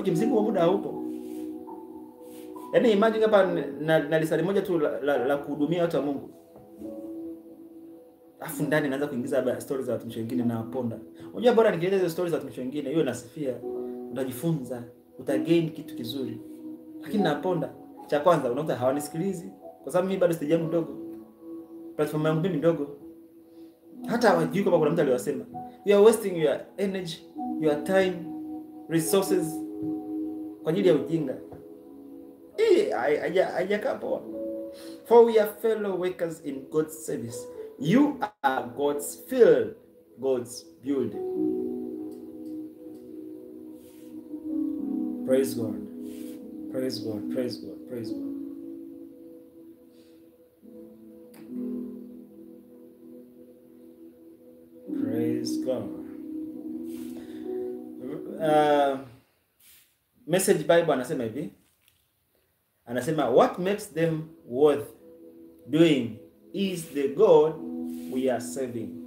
kimsingi huo muda haupo. Yaani imagine hapa na lisali moja tu la kuhudumia watu wa Mungu. Afu ndani naanza kuingiza habari stories za watu wengine na waponda. Unajua bora nikieleza hizo stories za watu wengine, hiyo nasifia, utajifunza, utagain kitu kizuri. Lakini naponda, cha kwanza unakuta hawanisikilizi kwa sababu mimi bado stage yangu ndogo. Platform yangu mimi ndogo. Hata hawajui kama kuna mtu aliyosema, you are wasting your energy, your time, resources kwa ajili ya ujinga. Hajakaa poa. For we are fellow workers in God's service. You are God's field, God's building. Praise God. Praise God. Praise God. Praise God. Praise God. Message Bible anasema hivi. Anasema what makes them worth doing is the God we are serving.